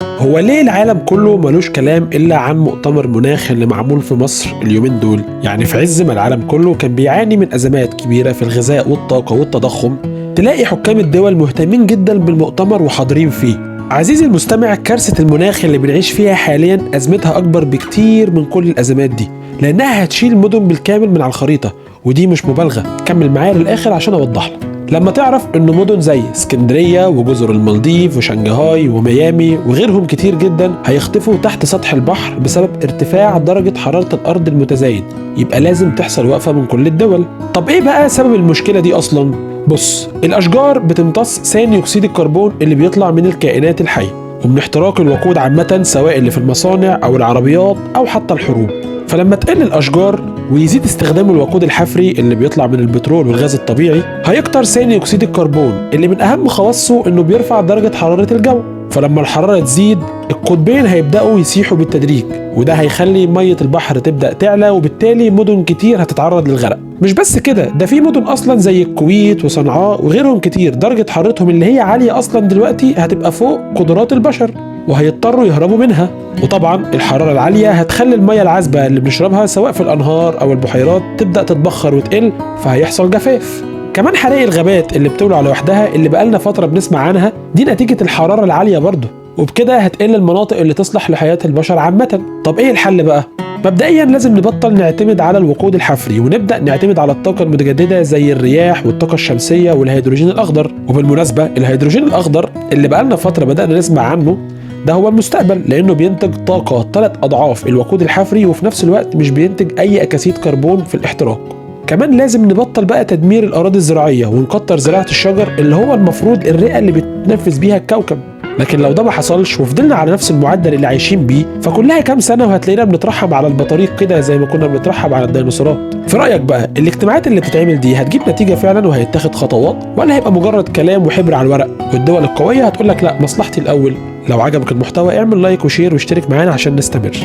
هو ليه العالم كله ملوش كلام إلا عن مؤتمر مناخ اللي معمول في مصر اليومين دول؟ يعني في عز ما العالم كله كان بيعاني من أزمات كبيرة في الغذاء والطاقة والتضخم، تلاقي حكام الدول مهتمين جدا بالمؤتمر وحاضرين فيه. عزيزي المستمع، كارثة المناخ اللي بنعيش فيها حاليا أزمتها أكبر بكتير من كل الأزمات دي، لأنها هتشيل مدن بالكامل من على الخريطة، ودي مش مبالغة. كمل معايا للآخر عشان أوضح لك. لما تعرف ان مدن زي اسكندرية وجزر المالديف وشنغهاي وميامي وغيرهم كتير جدا هيختفوا تحت سطح البحر بسبب ارتفاع درجة حرارة الارض المتزايد، يبقى لازم تحصل وقفة من كل الدول. طب ايه بقى سبب المشكلة دي اصلا؟ بص، الاشجار بتمتص ثاني اكسيد الكربون اللي بيطلع من الكائنات الحية ومن احتراق الوقود عامة، سواء اللي في المصانع او العربيات او حتى الحروب. فلما تقل الأشجار ويزيد استخدام الوقود الحفري اللي بيطلع من البترول والغاز الطبيعي، هيكتر ثاني أكسيد الكربون اللي من أهم خواصه إنه بيرفع درجة حرارة الجو. فلما الحرارة تزيد، القطبين هيبدأوا يسيحوا بالتدريج، وده هيخلي مية البحر تبدأ تعلى، وبالتالي مدن كتير هتتعرض للغرق. مش بس كده، ده في مدن أصلا زي الكويت وصنعاء وغيرهم كتير درجة حرارتهم اللي هي عالية أصلا دلوقتي هتبقى فوق قدرات البشر وهيضطروا يهربوا منها. وطبعا الحرارة العالية هتخلي المية العذبة اللي بنشربها سواء في الأنهار أو البحيرات تبدأ تتبخر وتقل، فهيحصل جفاف. كمان حرائق الغابات اللي بتولع لوحدها اللي بقالنا فترة بنسمع عنها دي نتيجة الحرارة العالية برضه، وبكده هتقل المناطق اللي تصلح لحياة البشر عامة. طب ايه الحل بقى؟ مبدئيا لازم نبطل نعتمد على الوقود الحفري ونبدأ نعتمد على الطاقة المتجددة زي الرياح والطاقة الشمسية والهيدروجين الأخضر. وبالمناسبة الهيدروجين الأخضر اللي بقالنا فترة بدأنا نسمع عنه ده هو المستقبل، لأنه بينتج طاقة 3 أضعاف الوقود الحفري، وفي نفس الوقت مش بينتج أي أكاسيد كربون في الاحتراق. كمان لازم نبطل بقى تدمير الأراضي الزراعية ونكتر زراعة الشجر اللي هو المفروض الرئة اللي بتنفس بيها الكوكب. لكن لو ده ما حصلش وفضلنا على نفس المعدل اللي عايشين بيه، فكلها كام سنة وهتلاقينا بنترحم على البطاريق كده زي ما كنا بنترحم على الديناصورات. في رأيك بقى الاجتماعات اللي بتتعمل دي هتجيب نتيجة فعلا وهيتاخد خطوات، ولا هيبقى مجرد كلام وحبر على الورق والدول القوية هتقول لك لا مصلحتي الأول؟ لو عجبك المحتوى اعمل like و share واشترك معانا عشان نستمر.